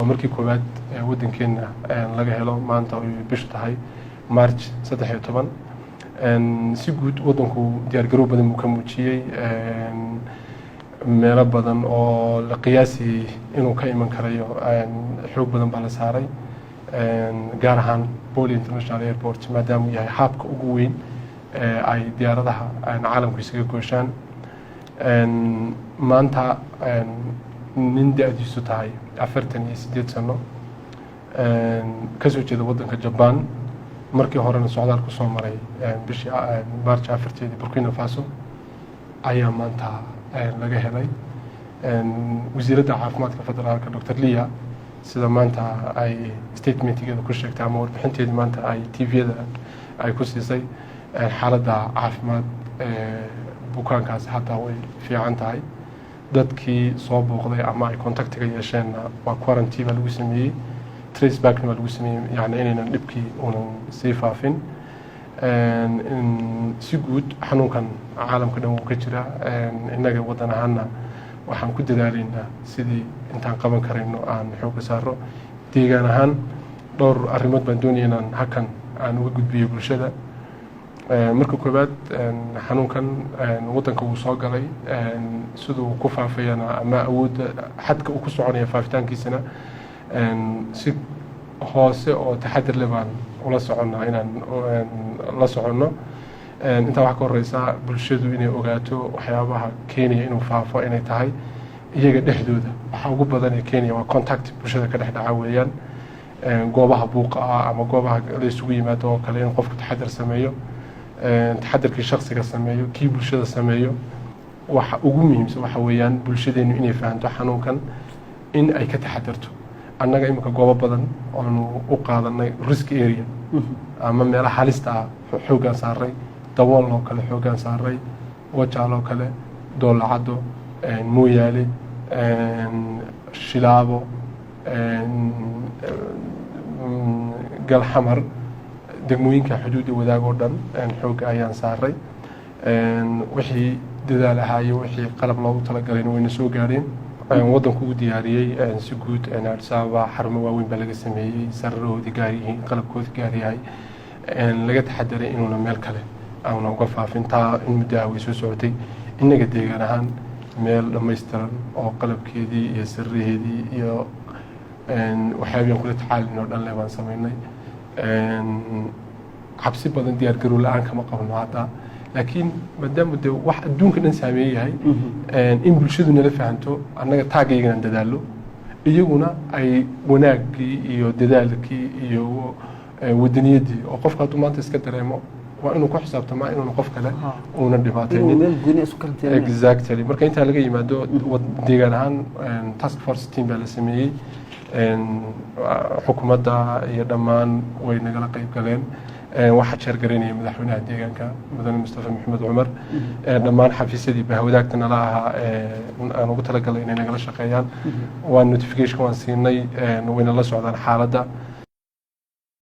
Markii koowaad waddankeena laga helo maanta ay bishu tahay March 13. Si guud waddanku diyaargarow badan buu ka muujiyey. Meelo badan oo la qiyaasiyey inuu ka iman karayo xoog badan baa la saaray, gaar ahaan Bole International Airport, maadaama uu yahay hub-ka ugu weyn ay diyaaradaha caalamku isaga gooshaan. Maanta nin da-diisu tahay 48 sano, kasoo jeeda waddanka Jaban, markii horena socdaal kusoo maray bishii March 4-teedii Burkina Faso, ayaa maanta laga helay. Wasiiradda caafimaadka federaalka, Doctor Lia, sida maanta ay statement-igeeda ku sheegtay ama warbixinteedii maanta ay TV-yada ay ku siisay, xaaladda caafimaad bukaankaasi hadda way fiican tahay. Dadkii soo booqday ama ay contact-iga yeesheenna waa quarantine baa lagu sameeyey, trace back-na baa lagu sameeyey, yani inaynan dhibkii unan sii faafin. Si guud xanuunkan caalamka dhan wuu ka jiraa. Innaga waddan ahaana waxaan ku dadaalaynaa sidii intaan qaban karayno aan xooga saaro. Deegaan ahaan dhowr arrimood baan doonaya inaan halkan aan uga gudbiyo bulshada. Marka koowaad, xanuunkan waddanka wuu soo galay, siduu ku faafayana ama awoodda xadka uu ku soconaya faafitaankiisana si hoose oo taxadir leh baan ula soconnaa inaan la soconno. Intaa waxaa ka horeysa bulshadu inay ogaato waxyaabaha keenaya inuu faafo inay tahay iyaga dhexdooda. Waxa ugu badan ee keenaya waa contact bulshada ka dhex dhaca weeyaan, goobaha buuqa ah ama goobaha la isugu yimaado oo kale, in qofku taxadir sameeyo, taxadirkii shaksiga sameeyo, kii bulshada sameeyo. Waxa ugu muhiimsan waxa weeyaan bulshadeenu inay fahanto xanuunkan, in ay ka taxadirto. Annaga iminka goobo badan oonu u qaadanay risk area ama meelaha halista ah xooggaan saaray: Dabool oo kale xooggaan saaray, Wajaal oo kale, Doolacaddo, Mooyaale, Shilaabo, Galxamar, degmooyinka xuduudda wadaag oo dhan xoogga ayaan saaray. Wixii dadaal ahaayo, wixii qalab loogu talagalayna wayna soo gaadheen. Waddanku u diyaariyey si guud. Addis Ababa xarumo waaweyn baa laga sameeyey, sariirahoodii gaar yihiin, qalabkoodii gaar yahay, laga taxadaray inuuna meel kale auna uga faafin. Taa in muddo ah way soo socotay. Innaga deegaan ahaan meel dhammaystiran oo qalabkeedii iyo sariiraheedii iyo waxyaabihan kula tacaalin oo dhan le baan sameynay. Cabsi badan diyaar garow la-aan kama qabno hadda, laakiin maadaama de wax adduunka dhan saameyn yahay, in bulshadu nala fahanto, annaga taagaygana dadaalo, iyaguna ay wanaaggii iyo dadaalkii iyo wadaniyadii oo qofka hadduu maanta iska dareemo, waa inuu ku xisaabtamaa inuuna qof kale uuna dhibaataynin. Exactly. Marka intaa laga yimaado, deegaan ahaan task force team baa la sameeyey. Xukuumadda iyo dhammaan way nagala qayb galeen. Waxaa chair-garaynaya madaxweynaha deegaanka, mudane Mustafa Maxamed Cumar. Dhammaan xafiisyadii bahwadaagta nala ahaa aan ugu talagalay inay nagala shaqeeyaan, waan notification waan siinay, wayna la socdaan xaaladda.